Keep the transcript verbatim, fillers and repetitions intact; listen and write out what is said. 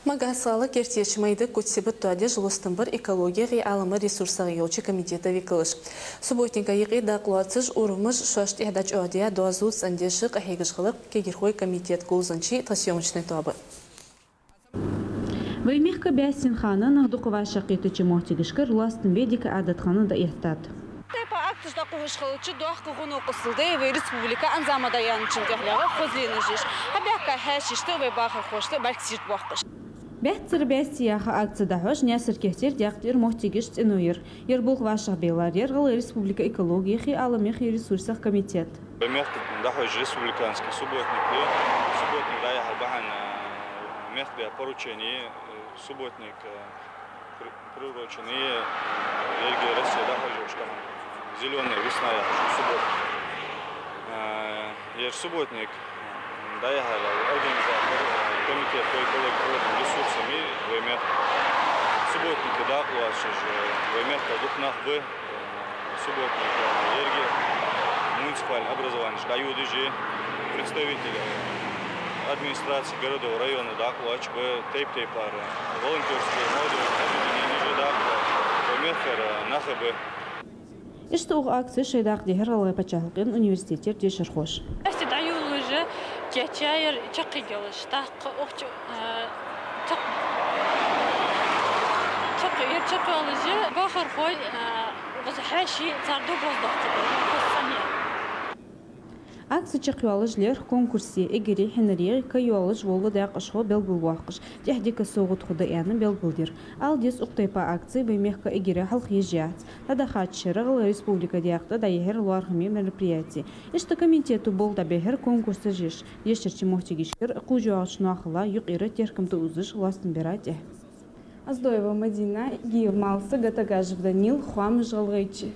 Магасе гӀала Кертеча майда куц-сибат тоадеш лостам бир экологеи Ӏалама ресурсеи йолча комитета викалаш. Субботника юкъе дакъа лоацаш, урамаш шоаш тӀехьа дӀачӀоагӀдаь, доазув цӀендеш къахьегаш хилар кагирхой комитета говзанчий тха съёмочни тоаба. Вай мехка бӀаьстен хана нах дукха вӀашагӀкхетача моттигашкара лостам бе дика Ӏадат хинна дӀаэттад. Тайпа акцеш дӀакхухьаш хилча, доккха гӀо-новкъостал да вай республика анзама дӀаяьнначун тӀехьа лаьгӀа хозленаш еш. Хьабаьхка хьаьшашта, вай бахархошта бӀаргсийрда боаккхаш. «Баьццара бӀаьсти» яха акци дӀахьош Наьсар-Кертера декъа тӀара моттигаш цӀено яр. Ер болх вӀашагӀбелар яр гӀалгӀай республика экологеи Ӏаламеи ресурсеи комитета. Вай мехка дӀахьош республикански субботник я. Субботник дӀаяхьар бахьан, а, мехка даь поручени, э, субботник, э, при-, приурочен я, э, еррига Россе дӀахьош йолча тахан «Зелёная весна» яхача субботника. Э, ер субботник дӀаяхьар организатор, э, комитет по экологии и природным ресурсам я вай мехка. Субботника дакъа лоацаш, э, вай мехка дукха нах ба, э, субботника еррига муниципальни образованешка дӀайодаш я, представители администраций городов, районов дакъа лоацаш ба, тайп-тайпара волонтёрски, молодёжни объединенеш дакъа лоацаш ба, мехкара нах ба. Иштта укх акце шоай дакъа дихьар ГӀалгӀай паччахьалкхен университетера дешархоша. Ас дӀайолалуш кийчъяьр чаккхе йолаш, тӀаккха укх чу, э, чаккхе, чаккхе, ер чаккхе йолаш бахархой, э, гӀоз хьаьший цар дог гӀоздоахаш, гӀоз цӀена я. Акци чакхйоалаш лерхӀ конкурсеи эггара хьинарегӀи кайоалаш вола даькъашхо белгалвоаккхаш, тӀехьа дика совгӀат хургда аьнна белгалдир. Ала деза, укх тайпара акци вай мехка эггара хьалха еш яц. ДӀадахача шера ГӀалгӀай республика декъа тӀа дӀайихьар лоархӀаме мероприяти. Иштта комитето болх дӀабихьар конкурсаш еш, дешарча моттигашкара кхувш йоагӀача наьхала юкъера теркам тӀаузаш лостам бара тӀехьа. Оздоева Мадина, Гиев Малса, Гатагажев Данил, «Хоамаш ГӀалгӀайче».